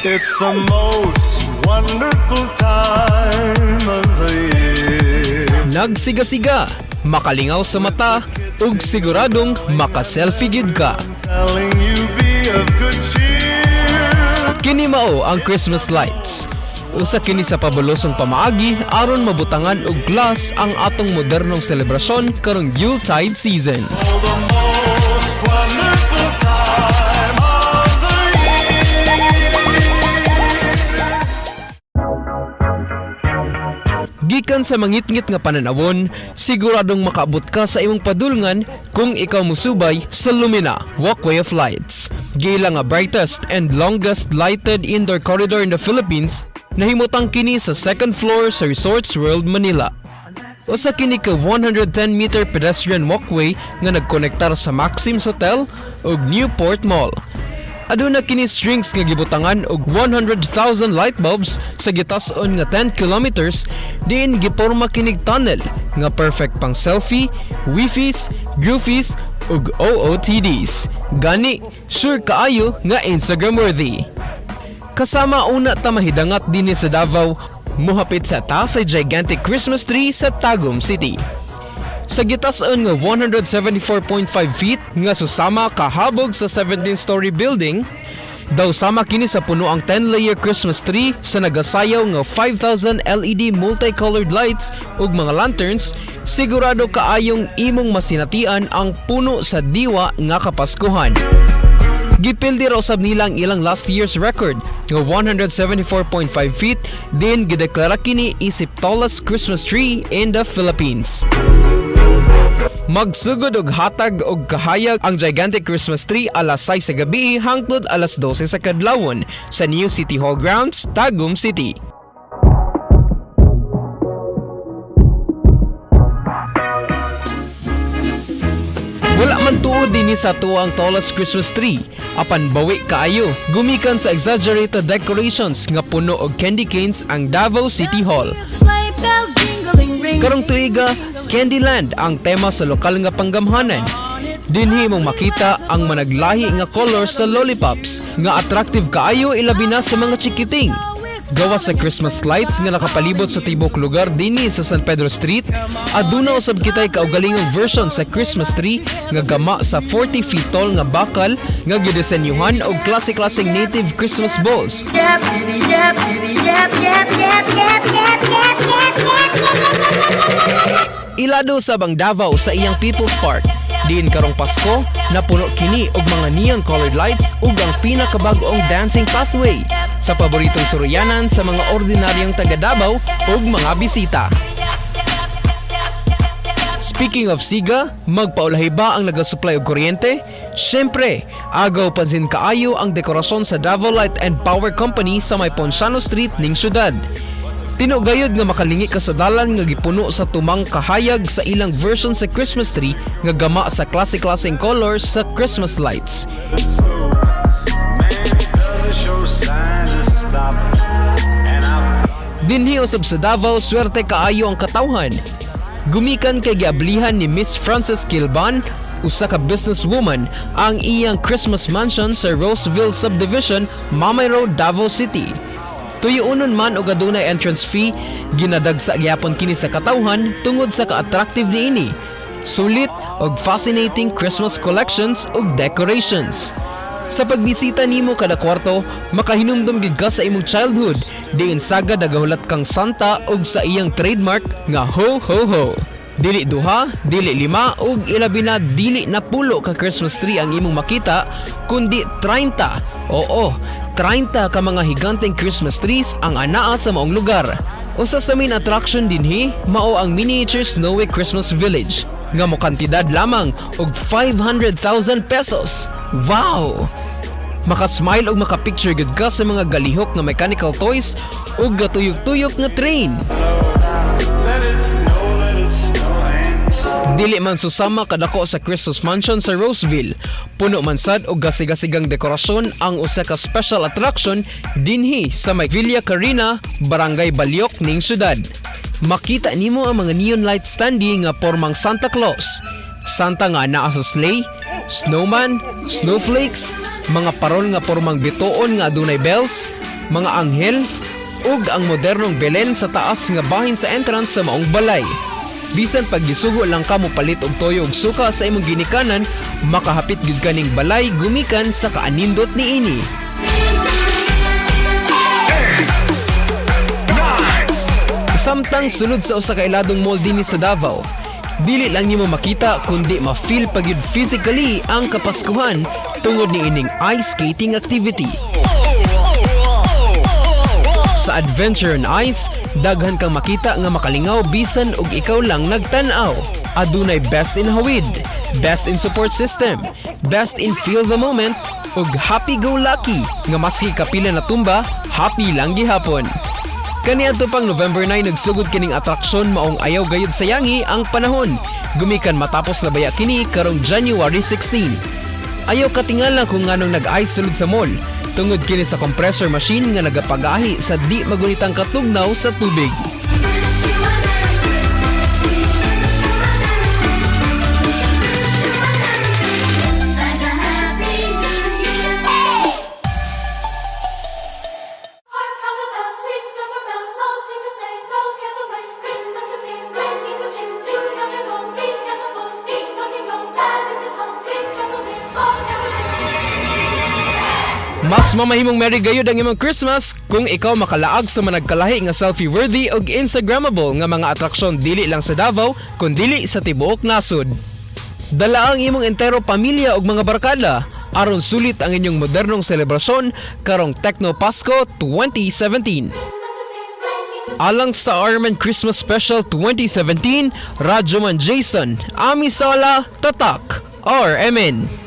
It's the most wonderful time of the year. Nagsiga-siga, makalingaw sa mata, ug siguradong maka-selfie gyud ka. Telling you be of good cheer. Kini mao ang Christmas lights. Usa kini sa pabulosong pamaagi aron mabutangan og glass ang atong modernong selebrasyon karong Yuletide season. Oh, the most wonderful time of the year. Gikan sa mangitngit nga pananawon, siguradong makaabot ka sa imong padulngan kung ikaw musubay sa Lumina Walkway of Lights. Giila nga brightest and longest lighted indoor corridor in the Philippines, nahimutang kini sa second floor sa Resorts World Manila. Usa kini ka 110-meter pedestrian walkway nga nagkonektar sa Maxim's Hotel ug Newport Mall. Aduna kini strings nga gibutangan og 100,000 light bulbs sa gitas-on nga 10 kilometers diin giporma kinig tunnel nga perfect pang selfie, wefie, goofies ug OOTDs. Gani, sure kaayo nga Instagram worthy. Kasama una ta mahidangat dinhi sa Davao, muhapit sa ta sa gigantic Christmas tree sa Tagum City. Sa gitas-on nga 174.5 feet nga susama kahabog sa 17-story building, daw sama kini sa puno ang 10-layer Christmas tree sa nagasayaw nga 5,000 LED multicolored lights ug mga lanterns, sigurado kaayong imong masinatian ang puno sa diwa nga Kapaskuhan. Gipildi ra usab nila ang ilang last year's record nga 174.5 feet din gideklara kini isip tallest Christmas tree in the Philippines. Magsugod og hatag og kahayag ang gigantic Christmas tree alas 6 sa gabi hangtod alas 12 sa kadlawon sa New City Hall grounds, Tagum City. Wala man tuod dinhi sa ato ang tallest Christmas tree. Apan bawi kaayo gumikan sa exaggerated decorations nga puno og candy canes ang Davao City Hall. Sleigh bells jingling, ring. Karong tuiga, Candyland ang tema sa lokal nga panggamhanan. Dinhi mong makita ang managlahi nga colors sa lollipops nga attractive kaayo ilabi na sa mga chikiting. Gawas sa Christmas lights nga nakapalibot sa tibok lugar dinhi sa San Pedro Street, aduna usab kitay kaugalingong version sa Christmas tree nga gama sa 40 feet tall nga bakal nga gidisenyuhan og klase-klaseng native Christmas balls. Yep. Ilado sa Bang Davao sa iyang People's Park. Diin karong Pasko, napuno kini og mga neon colored lights ug ang pinakabag-ong dancing pathway sa paboritong suruyanan sa mga ordinaryong taga Davao ug mga bisita. Speaking of siga, magpaulahi ba ang nagasupply og kuryente? Siyempre, agaw pansin kaayo ang dekorasyon sa Davao Light and Power Company sa may Ponciano Street ning syudad. Tinugayod nga makalingi ka sa dalan nga gipuno sa tumang kahayag sa ilang version sa Christmas tree nga gama sa klase-klaseng colors sa Christmas lights. Man, it doesn't show signs of stopping. And I Dinhi usab sa Davao, swerte kaayo ang katawhan. Gumikan kay giablihan ni Miss Frances Kilban, usa ka businesswoman, ang iyang Christmas mansion sa Roseville Subdivision, Mamay Road, Davao City. Tuyuonon man og adunay entrance fee, ginadagsa gyapon kini sa katawhan tungod sa ka-attractive niini. Sulit og fascinating Christmas collections ug decorations. Sa pagbisita nimo kada kwarto, makahinumdom gid ka sa imong childhood, diin sagad nagahulat kang Santa ug sa iyang trademark nga ho ho ho. Dili duha, dili lima ug ilabi na dili na pulo ka Christmas tree ang imong makita, kundi 30. Oo, 30 ka mga higanteng Christmas trees ang anaa sa maong lugar. Usa sa main attraction dinhi mao ang miniature snowy Christmas village nga mokantidad lamang og 500,000 pesos. Wow! Makasmile og makapicture gud ka sa mga galihok nga mechanical toys ug gatuyok-tuyok nga train. Let it snow, let it snow and snow. Dili man susama kadako sa Christmas Mansion sa Roseville. Puno man sad og gasigasigang dekorasyon ang usa ka special attraction dinhi sa may Villa Carina, Barangay Balyok ning syudad. Makita nimo ang mga neon light standee nga pormang Santa Claus. Santa nga naa sa sleigh, snowman, snowflakes, mga parol nga pormang bituon nga adunay bells, mga anghel, ug ang modernong Belen sa taas nga bahin sa entrance sa maong balay. Bisan pag gisugo lang ka mo palit og toyo og suka sa imong ginikanan, makahapit gyud kaning balay gumikan sa kaanindot niini. Samtang sulod sa usa ka iladong mall dinhi sa Davao, dili lang nimo makita kundi ma-feel pa gyud physically ang Kapaskuhan tungod niining ice skating activity. Sa Adventure on Ice, daghan kang makita nga makalingaw bisan og ikaw lang nagtan-aw. Adunay best in hawid, best in support system, best in feel the moment, ug happy go lucky nga maski kapila na tumba, happy lang gihapon. Kaniadto pang November 9 nagsugod kining atraksyon, maong ayaw gayud sayangi ang panahon. Gumikan matapos na baya kini karong January 16. Ayaw katingala kung nganong nag-ice sulod sa mall. Tungod kini sa compressor machine nga nagapagahi sa di magunitang katugnaw sa tubig. Hark how the bells, sweet silver bells, all seem to say, "Throw cares away, Christmas is here, bringing good cheer to young and old, big and the bold." Ding dong, ding dong, that is the song, big travel ring, all merrily. Mas mamahimong merry gayud ang imong Christmas kung ikaw makalaag sa managkalahi nga selfie-worthy ug Instagrammable nga mga atraksyon dili lang sa Davao kundili sa tibuok nasod. Dala ang imong entero pamilya ug mga barkada aron sulit ang inyong modernong selebrasyon karong Techno Pasko 2017. Christmas is here, bringing good Alang sa RMN Christmas Special 2017, Radyoman Jason, Ami Sala, Tatak, RMN.